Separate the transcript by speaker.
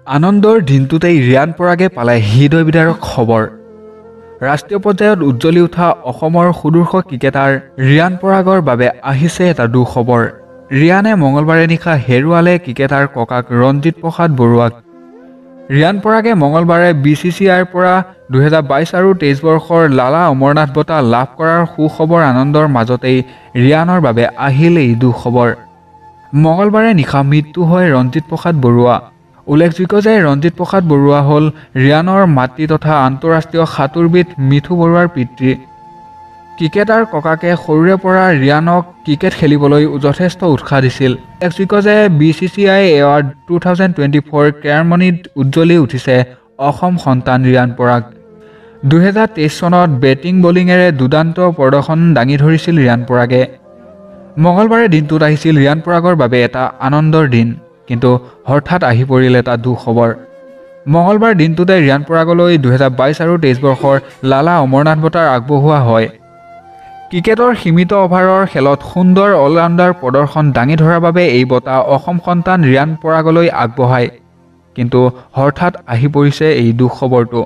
Speaker 1: আনন্দৰ দিনটোতেই ৰিয়ান পৰাগে পালে হৃদয় বিদাৰক খবৰ। ৰাষ্ট্ৰীয় পৰ্যায়ত উজ্জ্বলি উঠা অসমৰ সুদূৰ্শ ক্ৰিকেটাৰ ৰিয়ান পৰাগৰ বাবে আহিছে এটা দুখবৰ। ৰিয়ানে মঙলবাৰে নিশা হেৰুৱালে ক্ৰিকেটাৰ ককাক ৰঞ্জিত প্ৰসাদ বৰুৱাক। ৰিয়ান পৰাগে মঙলবাৰে বি চি চি আইৰ পৰা 2022 আৰু 23 বৰ্ষৰ লালা অমৰনাথ বঁটা লাভ কৰাৰ সুখবৰ আনন্দৰ মাজতেই ৰিয়ানৰ বাবে আহিল এই দুখবৰ। মঙলবাৰে নিশা মৃত্যু হয় ৰঞ্জিত প্ৰসাদ বৰুৱা। উল্লেখযোগ্য যে ৰঞ্জিত প্ৰসাদ বৰুৱা হ'ল ৰিয়ানৰ মাতৃ তথা আন্তঃৰাষ্ট্ৰীয় সাঁতোৰবিদ মিঠু বৰুৱাৰ পিতৃ। ক্ৰিকেটাৰ ককাকে সৰুৰে পৰা ৰিয়ানক ক্ৰিকেট খেলিবলৈ যথেষ্ট উৎসাহ দিছিল। উল্লেখযোগ্য যে B C C I award 2024 কেয়াৰমণিত উজ্জ্বলি উঠিছে অসম সন্তান ৰিয়ান পৰাগ। 2023 চনত বেটিং বলিঙেৰে দুৰ্দান্ত প্ৰদৰ্শন দাঙি ধৰিছিল ৰিয়ান পৰাগে। মঙলবাৰে দিনটোত আহিছিল ৰিয়ান পৰাগৰ বাবে এটা আনন্দৰ দিন, কিন্তু হঠাৎ আহি পৰিল এটা দুখবৰ। মঙলবাৰ দিনটোতে ৰিয়ান পৰাগলৈ 2022 আৰু 23 বৰ্ষৰ লালা অমৰনাথ বঁটাৰ আগবঢ়োৱা হয়। ক্ৰিকেটৰ সীমিত অভাৰৰ খেলত সুন্দৰ অলৰাউণ্ডাৰ প্ৰদৰ্শন দাঙি ধৰাৰ বাবে এই বঁটা অসম সন্তান ৰিয়ান পৰাগলৈ আগবঢ়ায়। কিন্তু হঠাৎ আহি পৰিছে এই দুখবৰটো।